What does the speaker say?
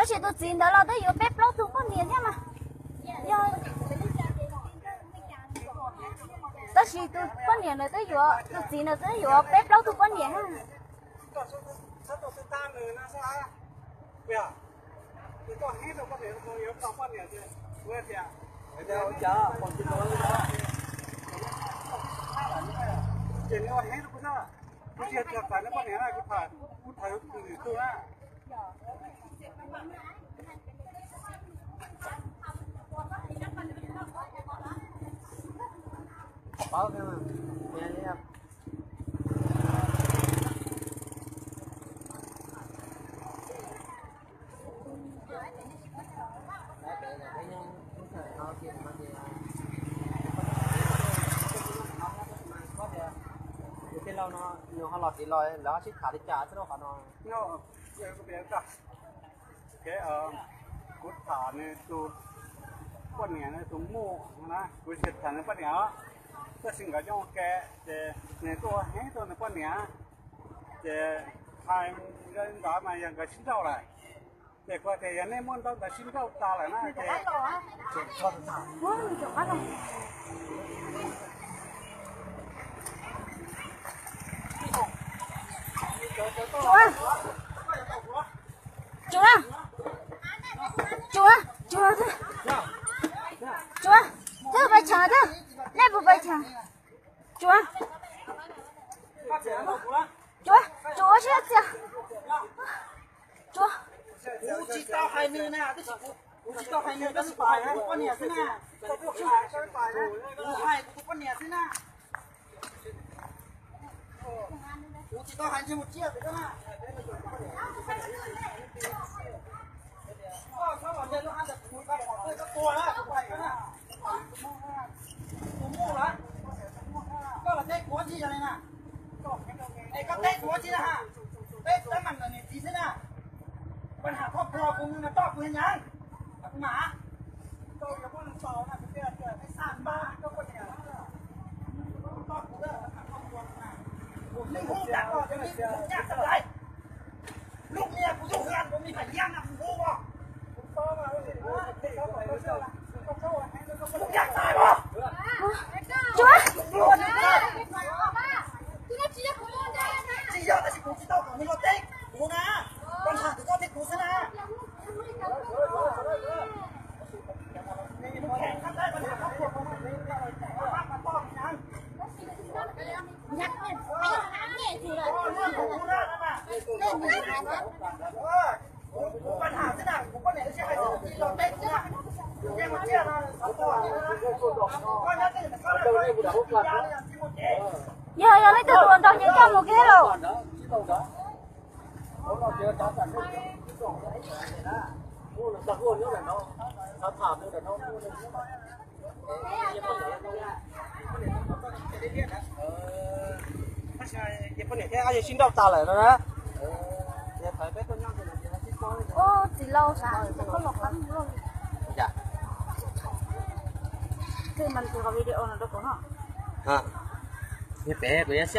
Tab sis tus txiv ntawd los twb yuav peb plaub tug poj niam thiab mas. Yog, tab sis tus poj niam ntawd twb yuav, tus txiv ntawd twb yuav peb plaub tug poj niam thiab. Tus tij laug no nws ho los tid los lawv ho sib tham li cas txog qhov no? Kuv tham nws tus poj niam, nws tus muam na, kuv tsis tham nws poj niam os. Tab sis nkawd coob ua ke, ces nws tuaj ua heev rau nws poj niam, ces hais li ntawd mas yog nkawd sib nrauj lawm. Ces kuv tias yog nej muaj ntaub ntawv sib nrauj tas lawm na ces Cuav, cuav, cuav, twb pais tshawv twb, nej puas pais tshawv? Cuav, cuav, cuav siab txias. Cuav. Kuv tsis tau hais nws na, kuv tsis tau hais nws, tab sis kuv hais kuv poj niam xwb na. Kuv hais kuv tus poj niam xwb na. Kuv tsis tau hais ntsej muag tsiaj pem koj na. Koj txhob los nte lub hab ntawd kuv, koj pom koj tuag na, kuv hais koj na. Tus muaj lawm, koj los teb kuv ua tsi yog li na? Es koj teb kuv ua tsi na ha? Peb tab meeg ntawm niam txiv xwb na. Pab ham koj puag kuv mus roj kuv nyav, kuv mam. Lub niag kuv yug hia kuv me pam yag na kuv hu os. Kuv yag txais os. Cuav. Tsis yog tab sis kuv tsis tau kom nws los teb kuv na. Pab ham ntawm koj thiab kuv xwb na. Yog, yog leej twg tus uas nrog nyias coj mus kiag lauj. Ua txiv laus xav koj los qab mus lauj. Twb mas tus video no rau kuv no. Pem kuv yuav